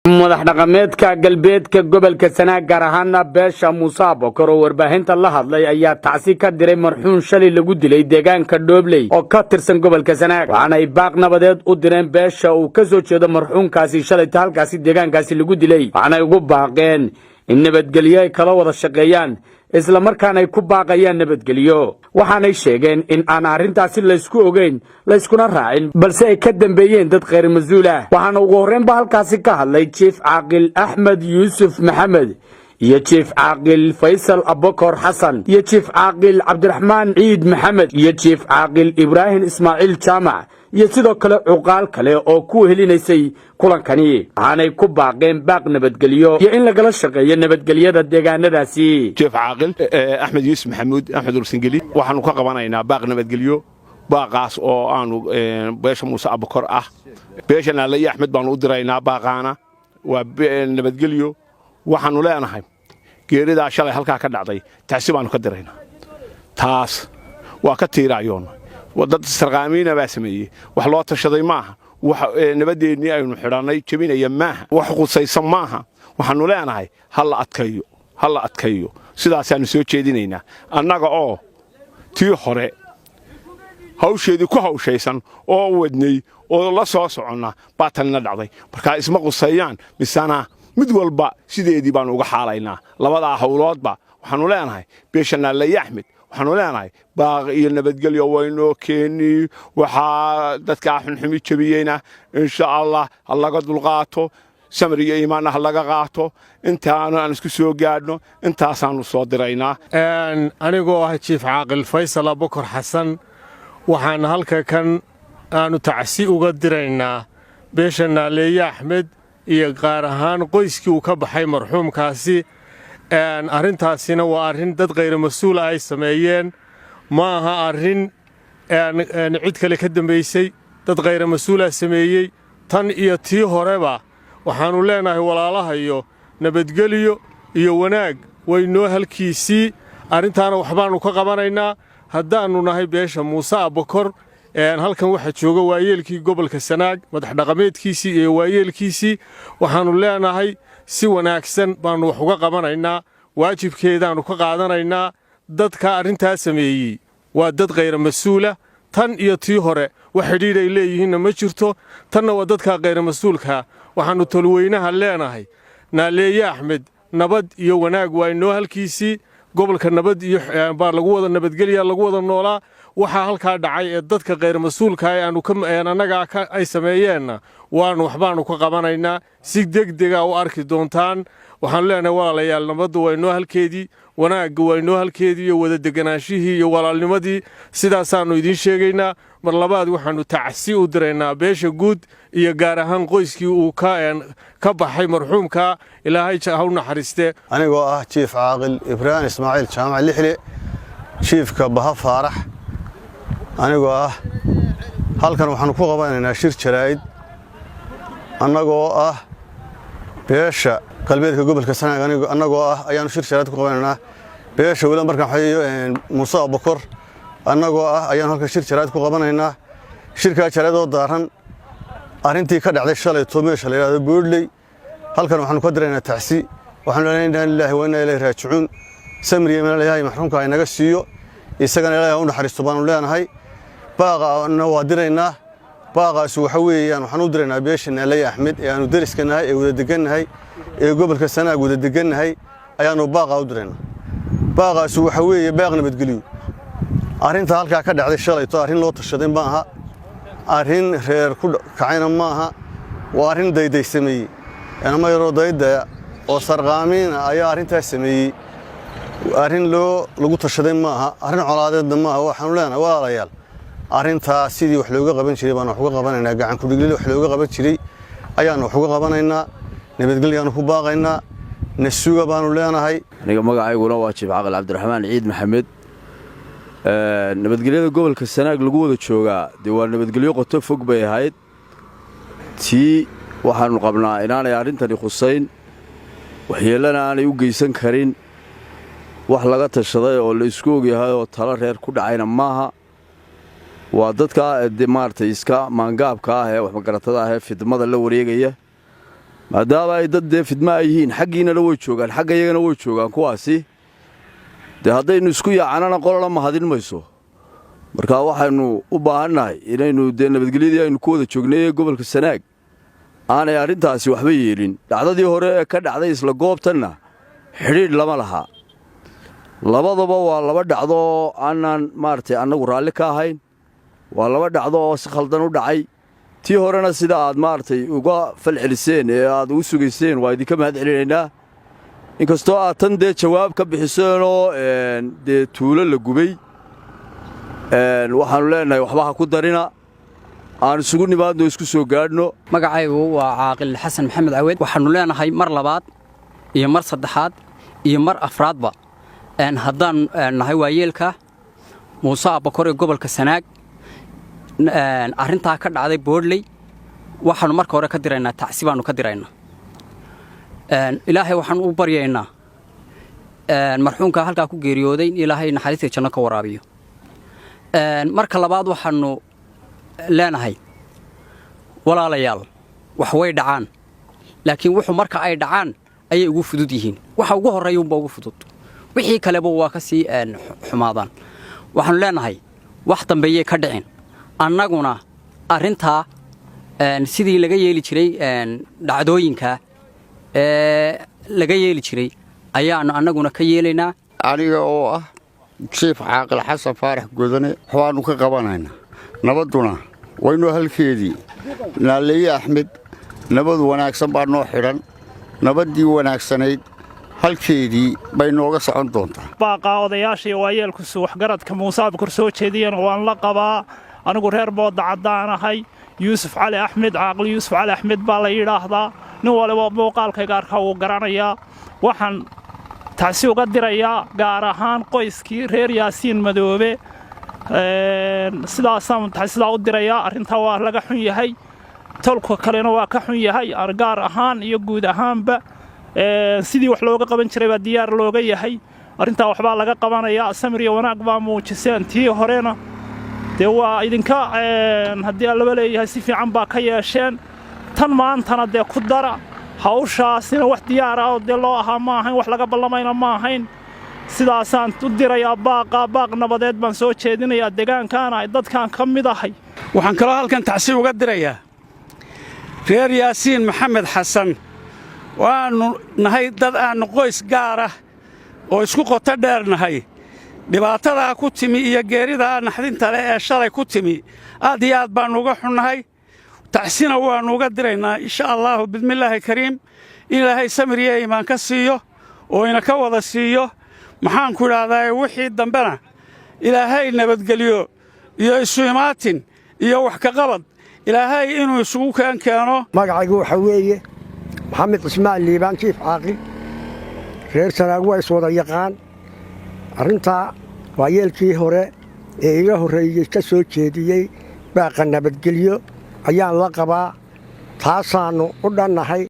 Madax dhaqameedka galbeedka gobolka Sanaag, gaar ahaana beesha Muuse Abokor, oo warbaahinta la hadlay ayaa tacsi ka diray marxuum shalay lagu dilay deegaanka Dhoobley oo ka tirsan gobolka Sanaag. Waxaana ay baaq nabadeed u direen beesha uu ka soo jeedo marxuumkaasi shalayta halkaasi deegaankaasi lagu dilay. Waxaanay ugu baaqeen in nabadgelyo ay kala wada shaqeeyaan, islamarkaana ay ku baaqayaan nabadgelyo. Waxaanay sheegeen in aan arrintaasi laysku ogeyn, layskuna raacin, balse ay ka dambeeyeen dad kheyr mas-uul ah. Waxaana ugu horreynba halkaasi ka hadlay Jiif Caaqil Axmed Yuusuf Maxamed iyo Jiif Caaqil Faysal Abokor Xasan iyo Jiif Caaqil Cabdiraxmaan Ciid Maxamed iyo Jiif Caaqil Ibraahim Ismaaciil Jaamac iyo sidoo kale cuqaal kale oo ku helinaysay kulankani. Waxaanay ku baaqeen baaq nabadgelyo iyo in lagala shaqeeyo nabadgelyada deegaanadaasi. Jiif Caaqil Axmed Yuusuf Maxamuud Axmed Ursangeli, waxaanu ka qabanaynaa baaq nabadgelyo, baaqaas oo aanu beesha Muuse Abakor ah, beesha Naalaye Axmed baanu u diraynaa. Baaqaana waa nabadgelyo. Waxaannu leenahay geeridaa shalay halkaa ka dhacday tacsi baannu ka diraynaa, taas waa ka tiiraayoonna. Dad sarqaamiina baa sameeyey, wax loo tashaday maaha, wax nabadeennii aynu xidhannay jebinaya maaha, wax qusaysa maaha. Waxaannu leenahay ha la adkaeyo, ha la adkaeyo. Sidaasaannu soo jeedinaynaa annaga oo tii hore hawsheedii ku hawshaysan oo wadnay oo la soo soconna baa tanina dhacday. Markaa isma quseeyaan, misana mid walba sideedii baannu uga xaalaynaa. Labadaa hawloodba waxaannu leenahay beesha Naalaye Axmed, waxaannu leenahay baaq iyo nabadgelyo waynoo keeni. Waxaa dadkaa xunxumi jebiyeyna, insha Allah, ha laga dulqaato, samir iyo iimaanna ha laga qaato intaanu aan isku soo gaadhno. Intaasaannu soo diraynaa. Anigoo ah Jiif Caaqil Faysal Abokor Xasan, waxaan halka kan aannu tacsi uga diraynaa beesha Naaleeye Axmed iyo qaar ahaan qoyskii uu ka baxay marxuumkaasi. Arrintaasina waa arrin dad khayra mas-uula ay sameeyeen, ma aha arrin cid kale ka dambaysay. Dad khayra mas-uulaa sameeyey. Tan iyo tii horeba waxaannu leenahay walaalahayo, nabadgelyo iyo wanaag waynoo halkiisii. Arrintaana waxbaannu ka qabanaynaa haddaannu nahay beesha Muuse Abakor. Halkan waxaa jooga waayeelkii gobolka Sanaag, madax dhaqameedkiisii iyo waayeelkiisii. Waxaannu leenahay si wanaagsan baannu wax uga qabanaynaa, waajibkeedaannu ka qaadanaynaa. Dadka arrintaa sameeyey waa dad khayra mas-uula. Tan iyo tii hore wax xidhiidh ay leeyihiinna ma jirto, tanna waa dadkaa khayra mas-uulkaa. Waxaannu tolweynaha leenahay Naaleeye Axmed, nabad iyo wanaag waa inoo halkiisii. Gobolka nabad iyo baa lagu wada nabadgelya, lagu wada noolaa. Waxaa halkaa dhacay ee dadka khayr mas-uulka ee aanu annagaa ay sameeyeenna waanu waxbaannu ka qabanaynaa, si degdega u arki doontaan. Waxaanu leenahay walaalayaal, nabaddu waa inoo halkeedii, wanaagga waa inoo halkeedii iyo wada deganaanshihii iyo walaalnimadii. Sidaasaannu idiin sheegaynaa. Mar labaad waxaannu tacsi u diraynaa beesha guud iyo gaar ahaan qoyskii uu ka baxay marxuumka. Ilaahay ha u naxariistee. Anigoo ah Jiif Caaqil Ibraahim Ismaaciil Jaamac Lixle, jiifka Baha Faarax, anigoo ah, halkan waxaannu ku qabanaynaa shir jaraa'id annagoo ah beesha galbeedka gobolka Sanaag. Annagoo ah ayaannu shir jaraa'id ku qabanaynaa beesha weli markaan waxayo Muuse Abakor annagoo ah ayaanu halkan shir jaraa'id ku qabanaynaa. Shirkaa jaraa'id oo daaran arrintii ka dhacday shalayto meesha la yidhahdo Boodley, halkan waxaanu ka diraynaa tacsi. Waxaanu leenahay inna lilaahi wa inna ilayhi raajicuun. Samriya min ilaahay maxruumka ay naga siiyo, isagana Ilaahay u naxariisto baanu leenahay. Baaqana waa diraynaa. Baaqaasi waxa weeyaan, waxaan u diraynaa beesha Naaley Axmed ee aanu deriska nahay, ee wada degannahay, ee gobolka Sanaag wada degannahay ayaanu baaqa u diraynaa. Baaqaasi waxa weeye baaq nabadgelyo. Arrinta halkaa ka dhacday shalayto arrin loo tashaday ma aha, arrin reer ku kacayna ma aha, waa arrin dayday sameeyey. Inamo yaroo daydaya oo sarqaamiina ayaa arrintaas sameeyey. Arrin loo lagu tashaday ma aha, arrin colaadeedna ma aha. Waxaanu leenahay walaalayaal, arrintaa sidii wax looga qaban jiray baanu wax uga qabanaynaa. Gacan kudhiglile wax looga qaban jiray ayaanu wax uga qabanaynaa. Nabadgelyaanu ku baaqaynaa, nasuga baanu leenahay. Aniga magacayguna waa Jiif Caqil Cabdiraxmaan Ciid Maxamed. Nabadgelyada gobolka Sanaag lagu wada joogaa dee waa nabadgelyo qoto fog bay ahayd. Tii waxaannu qabnaa inaanay arrintani khusayn, waxyeellana aanay u geysan karin. Wax laga tashaday oo la isku ogyahay oo talo reer ku dhacayna maaha. Waa dadka de maaragtay iska maangaabka ah ee waxmagaratada ah ee fidmada la wareegaya. Maadaama ay dad dee fidma ay yihiin, xaggiinana way joogaan, xagga iyagana way joogaan kuwaasi. Dee haddaynu isku yaacanana qolana mahadin mayso. Marka waxaynu u baahannahay inaynu dee nabadgelyadii aynu ku wada joognay ee gobolka Sanaag aanay arrintaasi waxba yeelin. Dhacdadii hore ee ka dhacday isla goobtanna xidhiidh lama laha. Labadaba waa laba dhacdo oo aanaan maaragtay annagu raalli ka ahayn, waa laba dhacdo oo si khaldan u dhacay. Tii horena sida aad maaragtay uga falceliseen ee aad ugu sugayseen waa idinka mahad celinaynaa, inkastoo aad tan dee jawaab ka bixiseenoo dee tuulo la gubay. Waxaannu leenahay waxba ha ku darina, aan isugu nimaadno, isku soo gaadhno. Magacaygu waa Caaqil Xasan Maxamed Caweed. Waxaannu leenahay mar labaad iyo mar saddexaad iyo mar afraadba, haddaan nahay waayeelka Muuse Abbakor ee gobolka Sanaag, arrintaa ka dhacday Boodley waxaannu marka hore ka diraynaa tacsi baannu ka diraynaa. Ilaahay waxaan u baryaynaa marxuumka halkaa ku geeriyooday in Ilaahay naxariista janno ka waraabiyo. Marka labaad waxaannu leenahay, walaalayaal, wax way dhacaan, laakiin wuxuu marka ay dhacaan ayay ugu fudud yihiin. Waxa ugu horreeya unba ugu fudud, wixii kaleba waa ka sii xumaadaan. Waxaannu leenahay wax dambeeyay ka dhicin. Annaguna arrintaa sidii laga yeeli jiray dhacdooyinka ee laga yeeli jiray ayaannu annaguna ka yeelaynaa. Aniga oo ah Jiif Caaqil Xasan Faarax Godane, waxbaannu ka qabanaynaa. Nabadduna waynoo halkeedii. Naaleeye Axmed nabad wanaagsan baa noo xidhan. Nabaddii wanaagsanayd halkeedii bay nooga socon doontaa. Baaqaa odayaasha iyo waayeelkusu waxgaradka Muuse Abkor soo jeediyana waan la qabaa. Anigu reer Booda Caddaanahay. Yuusuf Cali Axmed, Caaqil Yuusuf Cali Axmed baa la yidhaahdaa. Nin waliba muuqaalkayga arkaa wuu garanayaa. Waxaan tacsi uga dirayaa gaar ahaan qoyskii reer Yaasiin Madoobe. Sidaasaan tacsidaa u dirayaa. Arrintaa waa laga xun yahay, tolka kalena waa ka xun yahay, gaar ahaan iyo guud ahaanba. Sidii wax looga qaban jiray baa diyaar looga yahay. Arrintaa waxbaa laga qabanayaa. Samir iyo wanaag baa muujiseen. Tii horena dee waa idinka haddii allaba leeyahay, si fiican baa ka yeesheen. Tan maantana dee ku dara hawshaasina. Wax diyaar ah oo dee loo ahaa ma ahayn, wax laga ballamayna ma ahayn. Sidaasaan u dirayaa baaqa. Baaq nabadeed baan soo jeedinayaa deegaankaana dadkaan ka mid ahay. Waxaan kaloo halkan tacsi uga dirayaa reer Yaasiin Maxamed Xasan. Waannu nahay dad aannu qoys gaar ah oo isku qoto dheer nahay. Dhibaatadaa ku timi iyo geeridaa naxdinta leh ee shalay ku timi aad iyo aad baannu uga xunnahay, tacsina waannu uga diraynaa. Insha allaahu, bismillaahi kariim, in Ilaahay samir iyo iimaan ka siiyo oo ina ka wada siiyo. Maxaanku idhaahdaa, wixii dambena Ilaahay nabadgeliyo iyo isu imaatin iyo wax ka qabad Ilaahay inuu isugu keenkeeno. Magacaygu waxaa weeye Maxamed Cismaan Liibaan, jiif caaqil. Reer Sanaag waa iswada yaqaan. Arrintaa waayeelkii hore ee iga horreeyey ka soo jeediyey baaqa nabadgelyo ayaan la qabaa. Taasaannu u dhannahay.